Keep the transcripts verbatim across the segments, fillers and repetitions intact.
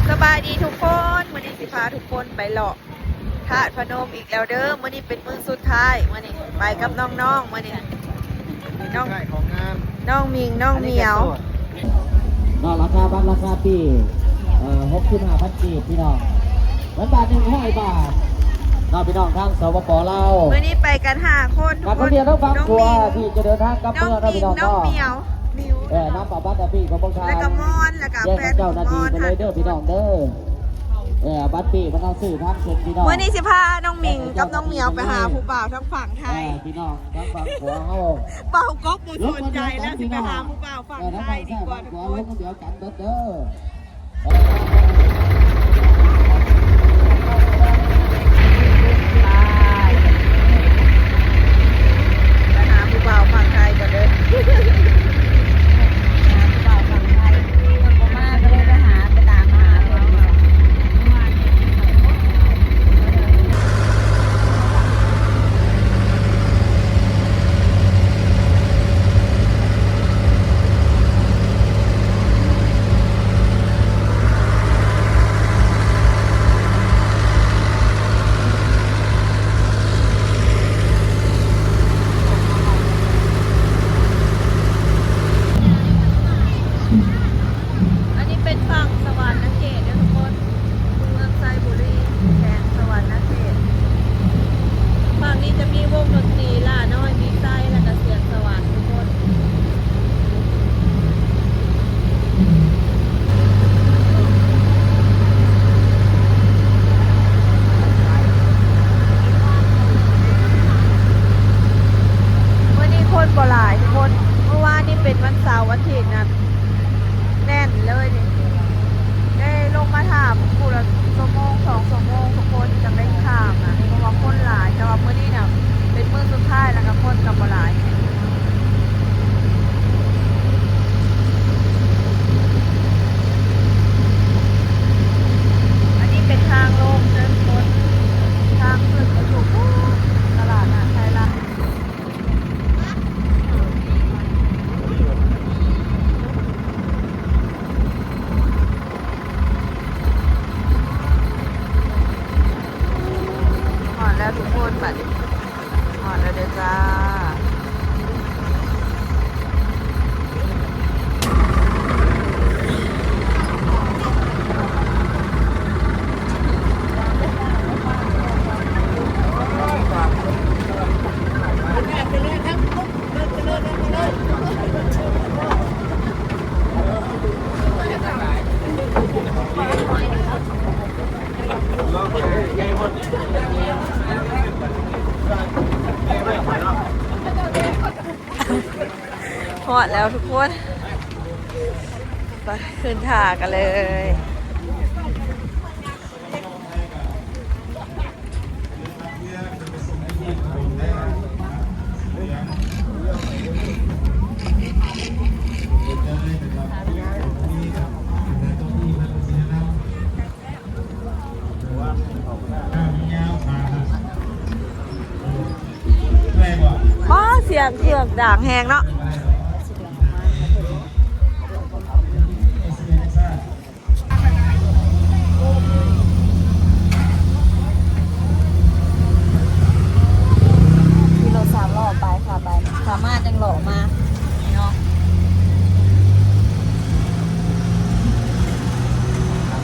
สบายดีทุกคน มื้อนี้สิพาทุกคนไปเลาะธาตุพนมอีกแล้วเด้อ มื้อนี้เป็นมื้อสุดท้าย มื้อนี้ไปกับน้องๆ มื้อนี้ น้อง สุดท้ายของงาน น้องมิง น้องเหมียว อันนี้ก็โสด เนาะ ราคาบัตรราคาปี เอ่อ หกสิบห้าพัน กีบพี่น้อง เหมือนบาทหนึ่งร้อยบาท เนาะพี่น้องทาง สปป ลาว มื้อนี้ไปกันห้าคน ทุกคน นักท่องเที่ยวทั้งฝั่ง น้อง ขัว มิง ที่จะเดินทางกลับเมือง น้องมิง เนาะพี่น้อง น้อง เนาะ เหมียว เออ นำเอาบัตรอาปีของพวกท่าน แล้วก็มอน แล้วก็ แจ้ง แฟน กับเจ้าหน้าที่ มอน ไปเลยเด้อ ค่ะ พี่น้องเด้อ เออ บัตรปีมันเอาซื้อทางเซ็นพี่น้อง มื้อนี้สิพาน้องมิงกับน้องเหมียวไปหาผู้บ่าวทางฝั่งไทย เออ พี่น้องทางฝั่งขัวเฮา เบากบบ่สนใจแล้ว สิไปหาผู้บ่าวฝั่งไทยดีกว่าทุกคน เออ ทางฝั่งซ้ายฝั่งขวาลงเดียวกันเบิดเด้อ ไปหาผู้บ่าวฝั่งไทยก่อนเด้อ หาผู้บ่าวฝั่งไทย คนบ่มาก็เลยไปหา ไปตามหาเพิ่น อันนี้เป็นฝั่งสะหวันนะเขตเด้อทุกคน เมืองไซบุรี แขวงสะหวันนะเขต ฝั่งนี้จะมีวงดนตรีหล้าน้อย มีไซ แล้วก็เสียงสะหวันทุกคน มื้อนี้คนบ่หลายทุกคน เมื่อวานนี้เป็นวันเสาร์ วันอาทิตย์นะ แน่นเลยนี่ ได้ลงมาถ่าผู้ละชั่วโมงสองชั่วโมง ทุกคนจั่งได้ข้ามนะ เพราะว่าคนหลาย แต่ว่ามื้อนี้น่ะเป็นมื้อสุดท้ายแล้วก็คนก็บ่หลาย อันนี้เป็นทางลงเด้อทุกคน ทางขึ้นก็อยู่ตลาดนัดไทยรัฐ ฮอดแล้วทุกคน บัดนี้ฮอดแล้วเด้อจ้า ฮอดแล้วทุกคน ไปขึ้นท่ากันเลย ว้า เสียงเครื่องดังแฮงเนาะ ขี่รถสามล้อไปค่ะ ไป สามารถยังหล่อมา นี่เนาะ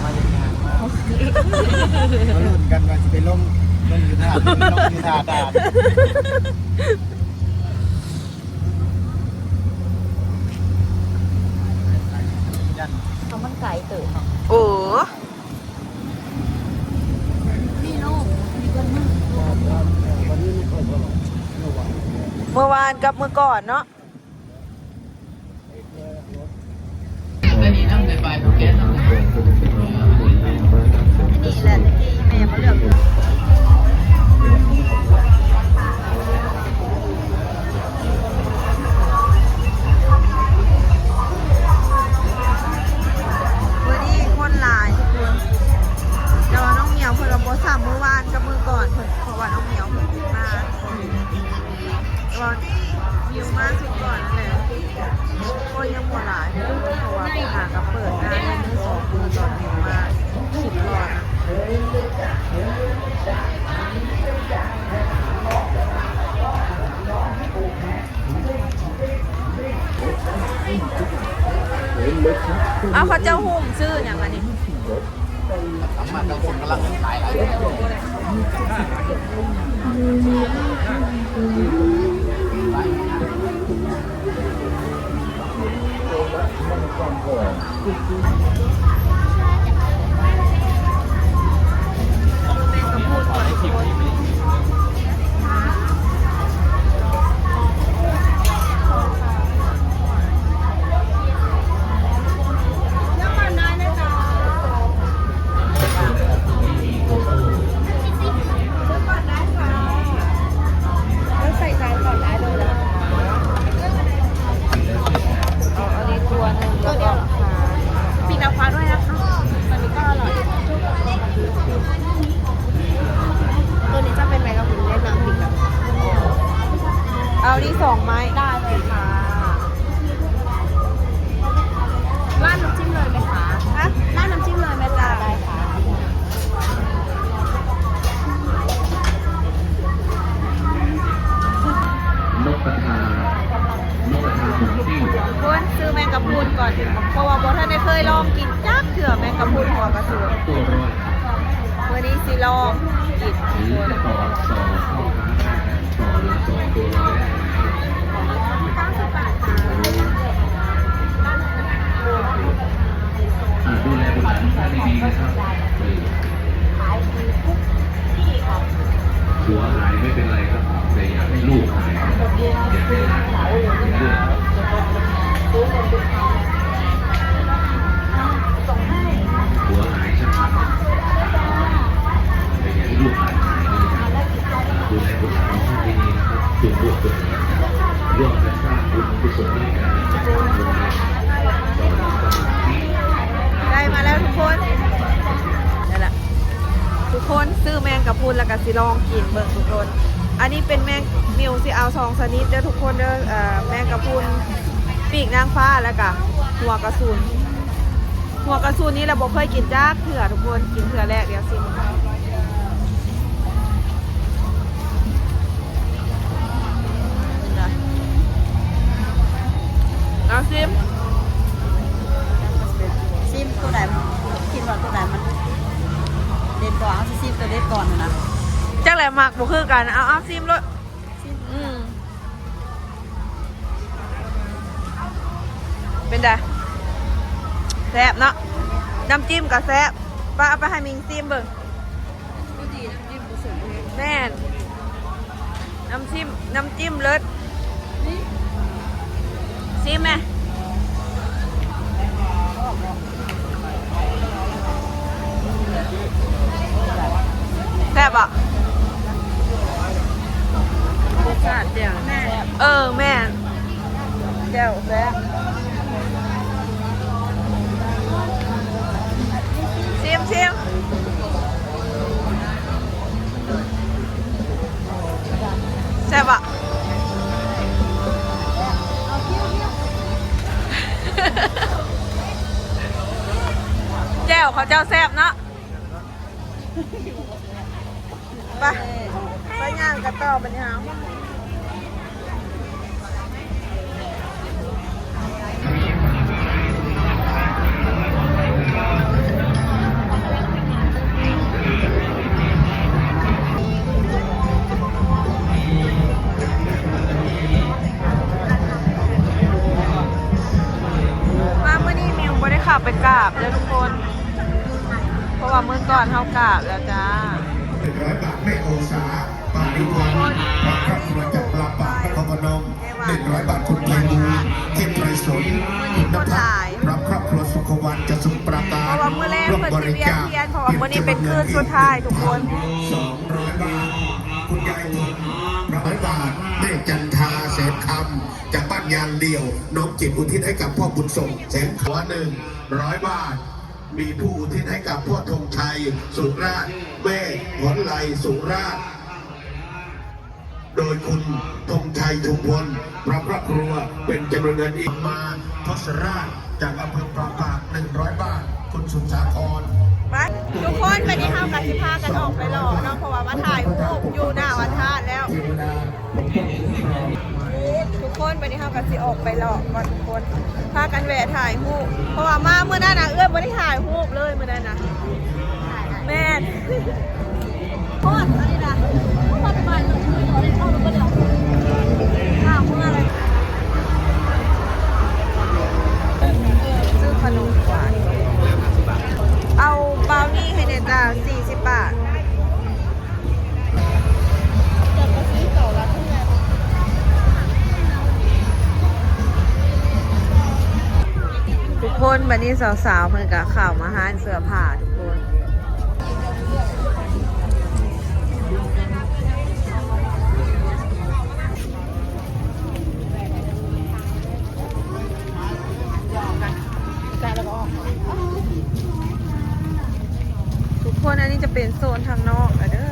มาลุ้นกันว่าสิไปลง ลงอยู่ท่า ลงอยู่ท่าด่าน เขามันไกลเติบเนาะ โอ้ เมื่อวานกับเมื่อก่อนเนาะ อันนี้นั่งในปลายภูเก็ตนะ อันนี้แหละที่แม่มาเลือก มื้อนี้คนหลายทุกคน แต่ว่าน้องเหมียวเพิ่นว่าบ่ซ้ำมื้อวานกับมื้อก่อนเพิ่น เพราะว่าน้องเหมียวเพิ่นมา แต่ว่าวิวมาสุดก่อนนั่นแหละ คนยังบ่หลาย เพราะว่าเพิ่นหากับเปิดงานมื้อสองมื้อตอนนี้ สามารถทำคนกำลังขายหลาย ใส่จานก่อนได้เลยนะ เอาอันนี้ตัวหนึ่งแล้วก็ปีกนางฟ้าด้วยนะคะ อันนี้ก็อร่อย ตัวนี้จะเป็นแมงกะพรุนเล่นน้ำพริกนะ เอานี่สองไม้ ได้เลยค่ะ ราดน้ำจิ้มเลยไหมคะ ฮะ ราดน้ำจิ้มเลยไหมจ๊ะ ได้ค่ะ นกกระทานกกระทาหมุนติ้ว ทุกคนซื้อแมงกะพรุนก่อน เพราะว่าบ่ทันได้เคยลองกินจักเทื่อแมงกะพรุนหัวกระสุน ตัวร้อย มื้อนี้สิลองกิน หรือจะต่อต่อพ่อค้าได้นะ ต่อเหลือสองตัวร้อยได้นะครับ อ่า ดูแลบุตรหลานทุกท่านดีๆนะครับ เออ หัวหายไม่เป็นไรครับ แต่อย่าให้ลูกหาย อย่าให้หลานหายเป็นเรื่อง หัวหายช่างมัน แต่อย่าให้ลูกหลานหายด้วยนะ ดูแลบุตรหลานของท่านดีๆนะครับ ส่วนร่วมกันนะครับ ร่วมกันสร้างบุญกุศลด้วยกันนะครับ ได้มาแล้วทุกคน นั่นแหละ ทุกคนซื้อแมงกะพรุนแล้วก็สิลองกินเบิ่งทุกคน อันนี้เป็นแมง มิวสิเอาสองชนิดเด้อทุกคนเด้อ เอ่อ แมงกะพรุนปีกนางฟ้าแล้วก็หัวกระสุน หัวกระสุนนี่เราบ่เคยกินจักเทื่อทุกคน กินเทื่อแรก เดี๋ยวซิม เอาซิม ซิมตัวไหน คิดว่าตัวไหนมันเด็ดกว่า เอาซิมตัวเด็ดก่อนนะ จักแหละมักบ่คือกัน เอา เอาซิมโลด อืม เป็นไง แซ่บเนาะ น้ำจิ้มก็แซ่บ ป้าเอาไปให้มิงซิมเบิ่ง แม่น น้ำจิ้ม น้ำจิ้มเลิศ ซิมไหม แซ่บอ่ะ รสชาติเดียว เออ แม่น แจ่วแซ่บ ซิมซิม แซ่บอ่ะ แจ่วเขาเจ้าแซ่บเนาะ ไป ไปย่างกันต่อบัดนี้เฮา มามื้อนี้มิวบ่ได้เข้าไปกราบเด้อทุกคน เพราะว่ามื้อก่อนเฮากราบแล้วจ้า หนึ่งร้อยบาทแม่โอสา ปาริวัล พร้อมครอบครัวจากลำปางนครพนม หนึ่งร้อยบาทคุณไพบูลย์ เทพไพศาล คุณนภัส พร้อมครอบครัวสุขวัลจากสมุทรปราการ เพราะว่ามื้อแรกเพิ่นสิเวียนเทียน เพราะว่ามื้อนี้เป็นคืนสุดท้ายทุกคน สองร้อยบาท คุณยายพร ร้อยบาท แม่จันทา แสนคำ จากบ้านยางเดี่ยว น้อมจิตอุทิศให้กับพ่อบุญส่ง แสนคำ หนึ่งร้อยบาท มีผู้อุทิศให้กับพ่อธงชัย สุราษฎร์ แม่หอนไล สุราษฎร์ โดยคุณธงชัย ชุมพล พร้อมครอบครัว เป็นจำนวนเงินอีก มา ทศราช จากอำเภอปราปาก หนึ่งร้อยบาท คุณสุนสาคร ไป ทุกคน บัดนี้เฮาก็สิพากันออกไปเลาะเนาะ เพราะว่ามาถ่ายรูปอยู่หน้าพระธาตุแล้ว ทุกคน บัดนี้เฮาก็สิออกไปเลาะก่อนทุกคน พากันแวะถ่ายรูป เพราะว่ามามื้อนั้นน่ะ เอื้อยบ่ได้ถ่ายรูปเลยมื้อนั้นน่ะ ทอดอันนี้นะทอดสบายเลยเอาลงไปเดี๋ยวข้าวเมื่ออะไรซื้อขนมหวานเอาบราวนี่ให้เนี่ยจ้าสี่สิบบาท ทุกคนบัดนี้สาวๆเพิ่นก็เข้ามาฮ้านเสื้อผ้าทุกคน ทุกคนอันนี้จะเป็นโซนทางนอกอะเด้อ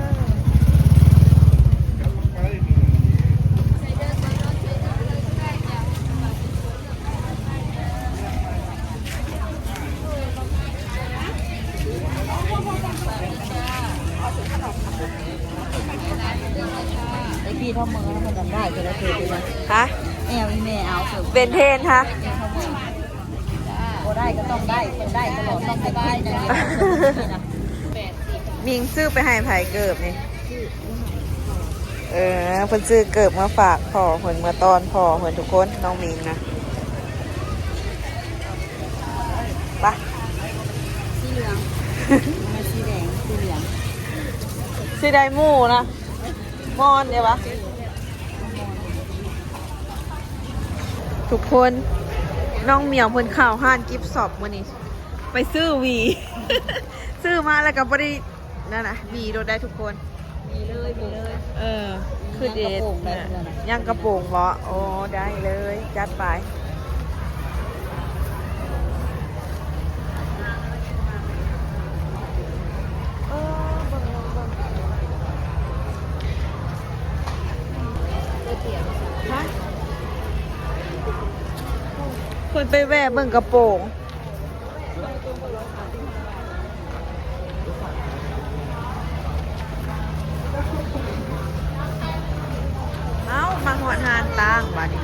ไอพี่ท่อมือแล้วมันจำได้จะได้เจอกัน ฮะ แอลอีแม่เอาเถอะ เป็นเทรนฮะ บ่ได้ก็ต้องได้ คนได้ตลอดต้องได้ได้นะ มิงซื้อไปให้ไผเกิบนี่ เออ เพิ่นซื้อเกิบมาฝากพ่อเพิ่น มาต้อนพ่อเพิ่นทุกคน น้องมิงนะ ไป สีเหลือง มันสีแดง สีเหลือง สีไดหมู่นะ มอนเด้วะ ทุกคน น้องเหมียวเพิ่นเข้าฮ้านกิฟต์ช็อปมื้อนี้ ไปซื้อหวี ซื้อมาแล้วก็บ่ได้ นั่นนะ หวีโลดได้ทุกคน มีเลย มีเลย เออ คือเดท ยังกระโปรงได้ นะ ย่างกระโปรงบ่ โอ้ ได้เลย จัดไป เออ เบิ่ง เบิ่ง เบิ่ง ฮะ เพิ่นไปแวะเบิ่งกระโปรง เอ้า มาฮอดฮ้านต่างบัดนี้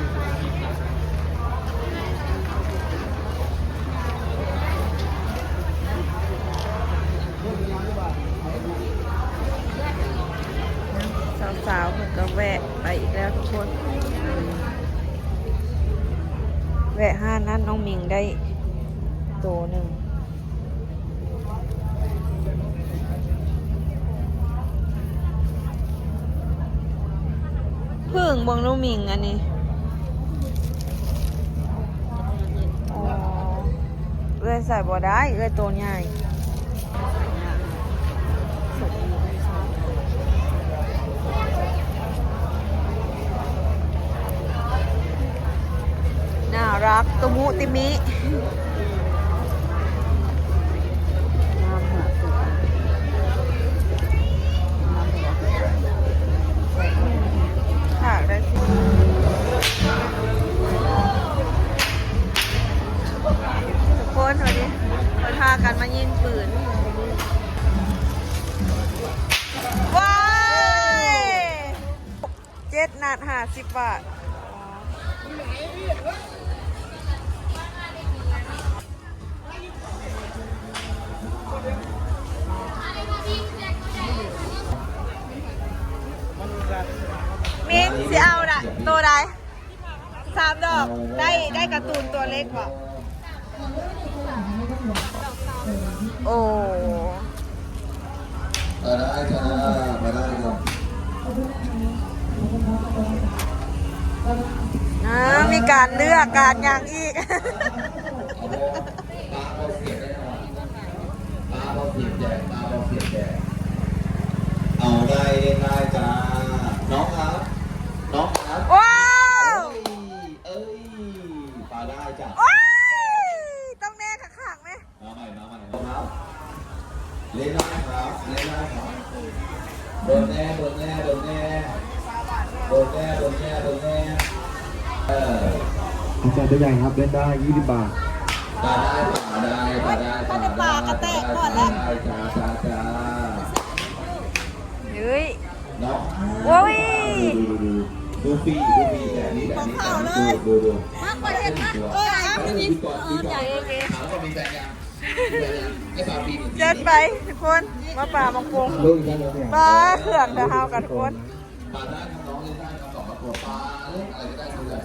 สาวๆเพิ่นก็แวะไปอีกแล้วทุกคน แวะฮ้านนั้นน้องมิงได้โตหนึ่ง เพิ่งเบิ่งลูกมิงอันนี้ อ๋อ เอื้อยใส่บ่ได้ เอื้อยโตใหญ่ น่ารัก ตุมุติมิ งามขนาดสุด งามเลยอะ หากได้สิ ทุกคนวันนี้เพิ่นพากันมายิงปืน ว้าย เจ็ดนัดห้าสิบบาท มิงสิเอาน่ะ ตัวใด สามดอก ได้ ได้การ์ตูนตัวเล็กบ่ โอ้ มาได้ค่ะ มาได้ค่ะ อ่า มีการเลือกการอย่างอีก เอาเลย ตาเราเสียแน่นอน ตาเราเสียแดง ตาเราเสียแดง เอาได้เล่นได้จ้า น้องครับ น้องครับ ว้าว เอ้ย เอ้ย ปาได้จ้ะ ว้าย ต้องแน่ค่ะ ขังไหม มาใหม่ มาใหม่ น้องครับ เล่นได้ครับ เล่นได้ครับ โดนแน่ โดนแน่ โดนแน่ โดนแน่ โดนแน่ โดนแน่ เออ อาจารย์ตัวใหญ่ครับ เล่นได้ ยี่สิบบาท ปาได้ ปาได้ ปาได้ ปาได้ ปากระแตกก่อนแล้ว ปาได้ จ้า จ้า จ้า เฮ้ย เนาะ โอ้ย ดู ดู ดู ดูฟรี ดูฟรี แบบนี้ แบบนี้ ของเขาเลย ดู ดู ดู มากกว่าเห็นนะ เออ ดูก่อน ดูก่อน ถามว่ามีแฟนยัง จัดไปทุกคน มาป่ามาปง ปลาเครื่องเด้อเฮากันทุกคน ปลาได้ครับน้องเล่นได้ครับ สองตัว ปลาเล่นอะไรก็ได้ตัวใหญ่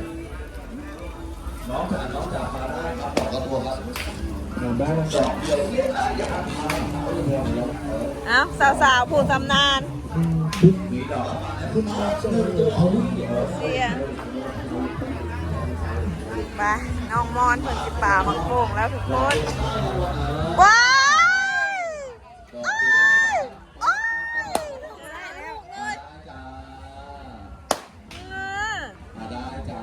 น้องจ๋า น้องจ๋า ปลาได้ครับ สองตัวครับ ได้ครับ สองเดียว เอ้า สาวๆ ผู้ชำนาญ เสีย ไป น้องมอนเพิ่นสิป่าหมากโป่งแล้วทุกคน ว้าย โอ้ย โอ้ย ลูกเลย จ้า เออ มาได้จ้า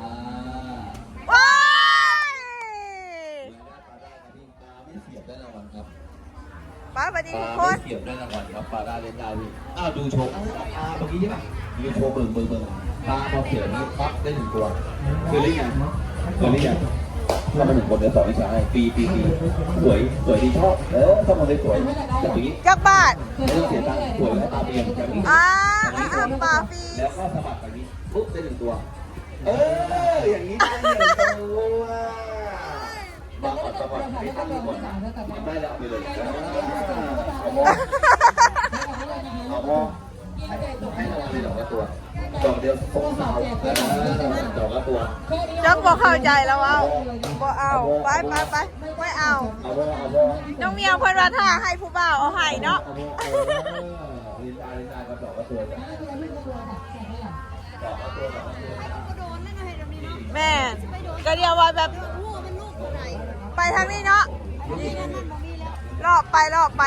ว้าย ปลาได้ครับพี่ ปลาไม่เสียบได้รางวัลครับ ไป ไปดี ปลา ทุกคน ไม่เสียบได้รางวัลครับ ปลาได้เล่นได้พี่ อ้าว ดูโชว์ อ่า เมื่อกี้ใช่ปะ ดูโชว์เบิ่ง เบิ่ง เบิ่ง ปลาพอเสียบนี่ปั๊บได้หนึ่งตัว คือเล่นไง คือเล่นไง ถ้ามันหนึ่งคนเดียวสองวิชาให้ ปี ปี ปี สวย สวยดีชอบ เออ ถ้ามันได้สวย แบบนี้ จักบาท ไม่ต้องเสียตังค์ สวยแล้วตาเปลี่ยนแบบนี้ อ่า อ่า อ่า ปลาฟรี แล้วก็สะบัดแบบนี้ ปุ๊บ ได้หนึ่งตัว เออ อย่างนี้ได้หนึ่งตัว บางคน บางคน ไม่ตั้งก่อนนะ มันได้แล้วเอาไปเลย เอาหม้อ เอาหม้อ ให้เราไปดอกละตัว ดอกเดียวสองสาว เออ ดอกละตัว จักบ่เข้าใจแล้วว่า บ่เอา ไป ไป ไป ไม่เอา เอาหม้อ เอาหม้อ น้องเมียวเพิ่นว่าถ้าให้ผู้บ่าวเอาให้เนาะ เอาหม้อ เออ ลินดา ลินดา ก็ดอกละตัวจ้ะ แม่น ก็เดียวว่าแบบ ไปทางนี้เนาะ เลาะไป เลาะไป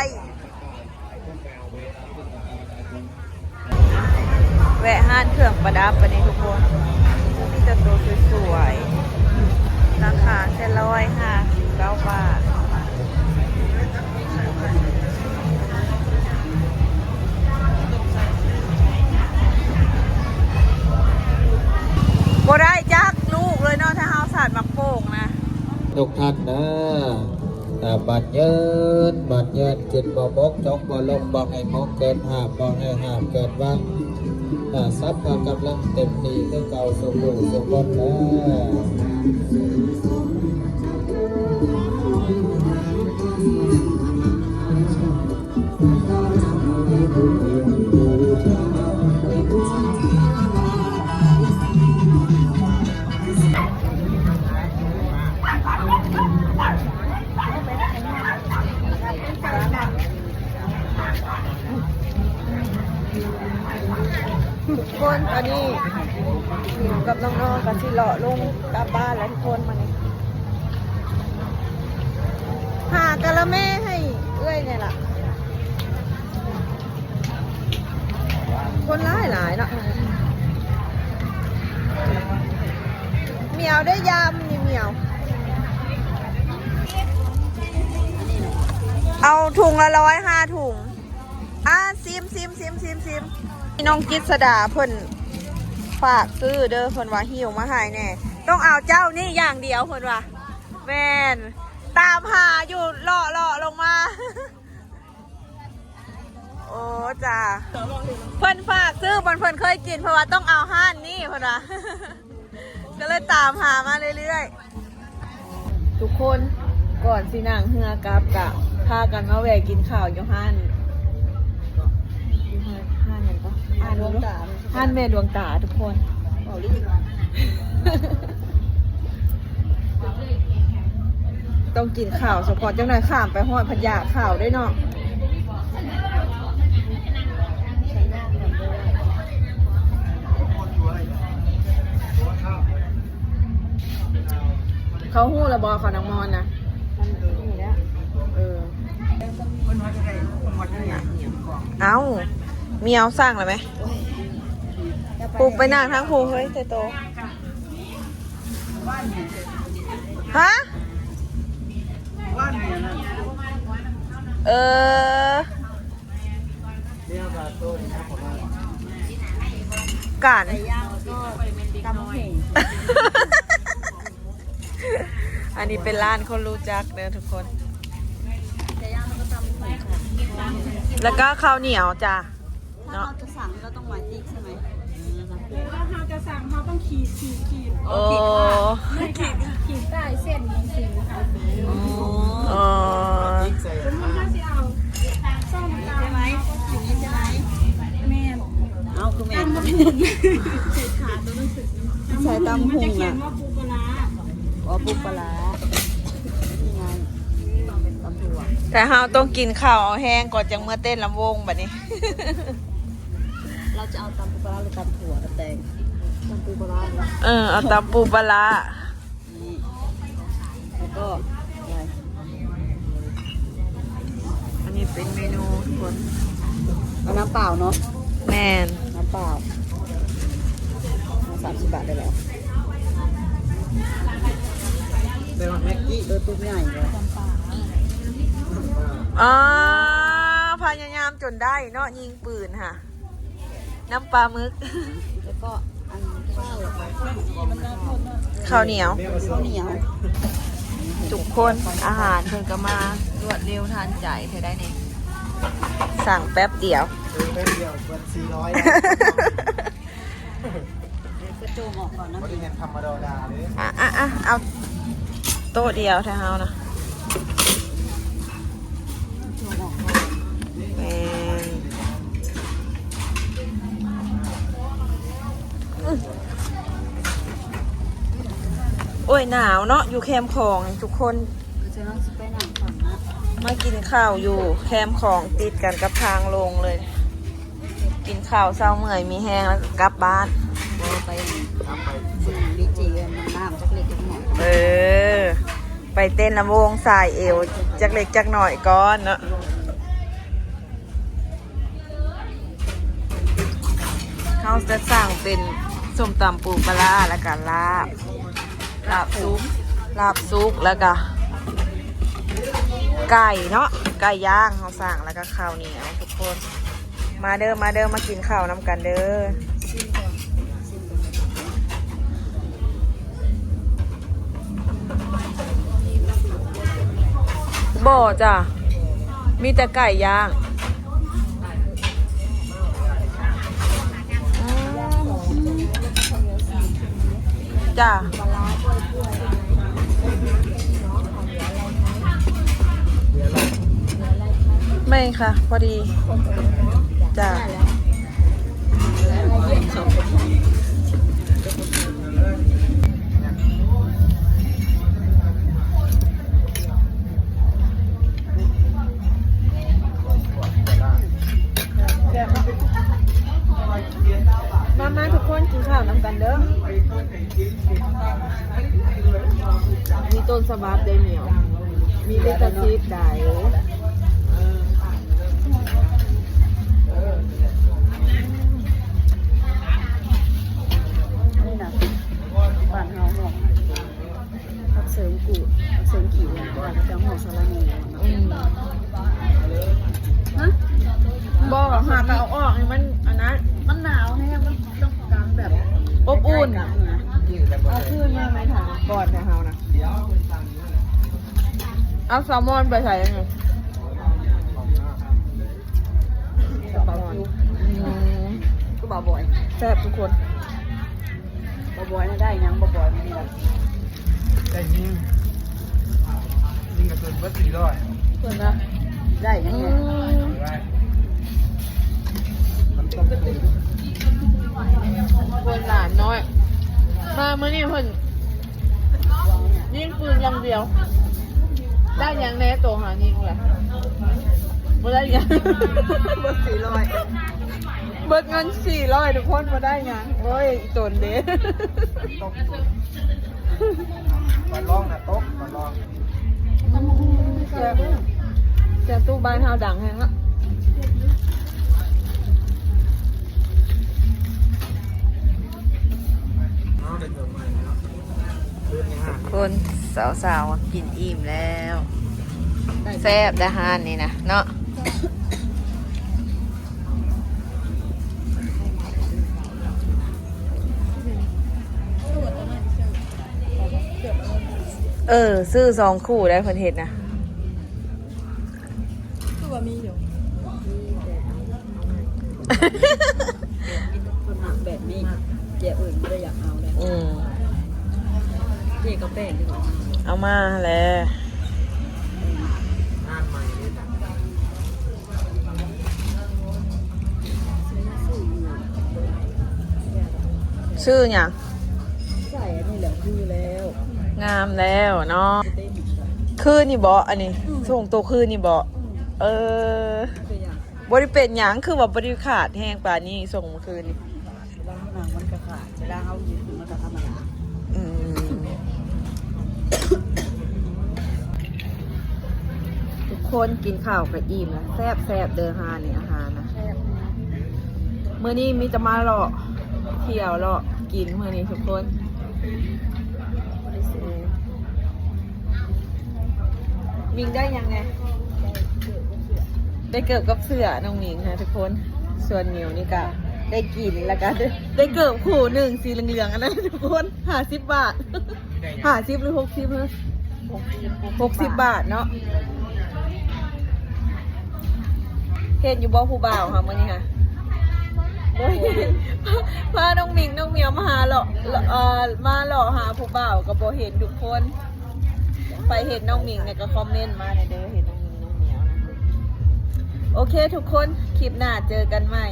แวะห้านเครื่องประดับวันนี้ทุกคน มีแต่ตัวสวยๆ ราคาแค่ร้อยห้าสิบเก้าบาท บ่ได้จักลูกเลยเนาะ ถ้าเฮาสาดหมากโป่งนะ ทุกท่านนะ อ่า บัดเยิน บัดเยิน ขึ้นบ่บก จกบ่ลง บ่ให้บกเกินห้าม บ่ให้ห้ามเกินวัน อ่า สัพพะกำลังเต็มที่คือเก่าสู่ผู้สู่คนนะ ทุกคน ตอนนี้อยู่กับน้องๆ กันสิเลาะลงกลับบ้านแล้วทุกคน มานี่ หากะละแม่ให้เอื้อยเนี่ยล่ะ คนหลายหลายเนาะ เหมียวได้ยำนี่เหมียว เอาถุงละร้อยห้าถุง อ่ะ ซิม ซิม ซิม ซิม ซิม น้องกิษดาเพิ่นฝากซื้อเด้อ เพิ่นว่าหิ้วมาให้แน่ ต้องเอาเจ้านี่อย่างเดียวเพิ่นว่า แม่น ตามหาอยู่ เลาะเลาะลงมา โอ้จ้า เพิ่นฝากซื้อ เพิ่น เพิ่นเคยกิน เพราะว่าต้องเอาห้านนี่เพิ่นว่า ก็เลยตามหามาเรื่อยๆ ทุกคน ก่อนสินั่งเฮือกลับกะพากันมาแวะกินข้าวอยู่ห้าน อยู่ห้าน ห้านหยังก็ ห้านหลวงตา ห้านแม่หลวงตาทุกคน ต้องกินข้าวสะพอนจังหน่อย ข้ามไปฮอดพัทยาข้าวได้เนาะ เขาฮู้ละบ่ เขานางมอนนะ มันฮู้แล้ว เออ เอ้า เมียวสั่งแล้วไหม ปลุกไปนั่งทางผู้ เฮ้ย เตโต ฮะ เออ กัน อันนี้เป็นร้านคนรู้จักเด้อทุกคน แล้วก็ข้าวเหนียวจ้ะ ถ้า เนาะ เราจะสั่ง เราต้องหมายติ๊กใช่ไหม ถ้าเราจะ สั่งเขาต้องขีดขีดขีด โอ้ ขีดใต้เส้นหนังสือค่ะ อ๋อ สมมติว่าจะเอาส้มตำ ใช่ไหม อย่างนี้ใช่ไหม แม่น เอาคือแม่น ตำบักหุ่ง ใส่ขาตัวหนังสือ ใส่ตำบักหุ่ง มันจะเขียนว่าปูปลาร้า อ๋อ ปูปลาร้า นี่ไง ตำถั่ว แต่เฮาต้องกินข้าวเอาแฮงก่อนจังเมือเต้นลำวงบัดนี้ เราจะเอาตำปูปลาร้าหรือตำถั่วกับแตง ตำปูปลาร้า เออ เอาตำปูปลาร้า นี่ แล้วก็อะไร อันนี้เป็นเมนูทุกคน เอาน้ำเปล่าเนาะ แม่น น้ำเปล่า เอาสามสิบบาทได้แล้ว เป็นแม็กกี้ เออ ตุ๊กใหญ่เลย อ๋อ พยายามจนได้เนาะ ยิงปืนค่ะ น้ำปลาหมึก แล้วก็อันข้าว ข้าวเหนียว ข้าวเหนียว ทุกคน อาหารเพิ่นก็มารวดเร็วทันใจเธอได้เนี่ย สั่งแป๊บเดียว ซื้อแป๊บเดียว เบิดสี่ร้อย กระโจมออกก่อนนะ บ่ได้เห็นธรรมดาเลย อ่ะอ่ะอ่ะ เอาโต๊ะเดียวแถวเฮานะ แม่น โอ้ย หนาวเนาะ อยู่แคมป์ของทุกคน มากินข้าวอยู่แคมป์ของติดกันกับทางลงเลย กินข้าวเช้าเมื่อยมีแฮงแล้วก็กลับบ้าน บ่ไป น้ำไป มีจีนน้ำจักเล็กจักน้อย เออ ไปเต้นลำวงสายเอวจักเล็กจักน้อยก่อนเนาะ เขาจะสั่งเป็นส้มตำปูปลาร้าแล้วก็ลาบ ลาบซุป ลาบซุปแล้วก็ ไก่เนาะ ไก่ย่างเขาสั่งแล้วก็ข้าวเหนียวทุกคน มาเด้อ มาเด้อ มากินข้าวนำกันเด้อ บ่จ้ะ มีแต่ไก่ย่าง อืม จ้ะ ไม่ค่ะ พอดี จ้ะ มามาทุกคนกินข้าวนำกันเด้อ มีต้นฉบับได้เหนียว มีลิขสิทธิ์ได้ นี่นะ บ้านเฮาเนาะ ผักเสริมกูด ผักเสริมขิว บ้านเขาจะห่อสะระแหน่ อืม ฮะ บ่ หากเอาออกให้มันอันนั้น มันหนาวแฮง มันต้องการแบบ อบอุ่น เอาคืนมาไหมคะ ก่อนแต่เฮานะ เอาแซลมอนไปใส่ยังไง แซลมอน อืม ก็บ่าวบอย แซ่บทุกคน บ่าวบอยน่ะได้ยัง บ่าวบอยนี่ล่ะ ได้ยิง ยิงกระสุนเบิดสี่ร้อย เพิ่นนะ ได้ยังไง อืม ได้ คนหลานน้อย มามื้อนี้เพิ่น ยิงปืนอย่างเดียว ได้หยังแน่โตหายิงแหละ บ่ได้หยัง เบิดสี่ร้อย เบิดเงินสี่ร้อยทุกคน บ่ได้หยัง โอ้ย อีตนเด้ ตก มาลองนะตก มาลอง แกง แกงตู้บ้านเฮาดังแฮงอะ คนสาวๆ กินอิ่มแล้ว แซ่บเด้อฮ้านนี่นะเนาะ เออ ซื้อสองคู่ได้เพิ่นเฮ็ดนะ คือว่ามีอยู่ มีแต่เอา คนมักแบบนี้ เจ๊อื่นไม่ได้อยากเอาเลย อืม เจ๊ก็แป้งดีกว่า เอามาแล้ว ชื่อหยัง ใส่อันนี้แหละคือแล้ว งามแล้วเนาะ เต้นอีกแบบ คืนนี่บ่อันนี้ ส่งตัวคืนนี่บ่เออ เป็นอย่าง บ่ได้เป็นหยังคือว่าบ่ได้ขาดแฮงปานนี้ส่งเมื่อคืนนี่ ล้างหนังมันกระขาดเวลาเขาหยิบมันกระธรรมดา อืมทุกคนกินข้าวก็อิ่มแล้วแซ่บแซ่บเด้อฮานี่อาหารนะ แซ่บ มื้อนี้มีแต่มาเลาะเที่ยวเลาะกินมื้อนี้ทุกคน มิงได้ยังไง ได้เกิบกับเสื้อน้องมิงนะทุกคน ส่วนมิวนี่ก็ได้กินแล้วก็ได้ได้เกิบคู่หนึ่งสีเหลืองๆอันนั้นทุกคนห้าสิบบาทห้าสิบหรือหกสิบฮะหกสิบบาทเนาะ เห็นอยู่บ่ผู้บ่าวค่ะมื้อนี้ค่ะบ่เห็นพาน้องมิงน้องเหมียวมาหาเลาะเลาะเอ่อมาเลาะหาผู้บ่าวก็บ่เห็นทุกคน ไปเห็นน้องมิงเนี่ยก็คอมเมนต์มาหน่อยเด้อเห็นน้องมิงน้องเหมียวนะโอเคทุกคนคลิปหน้าเจอกันใหม่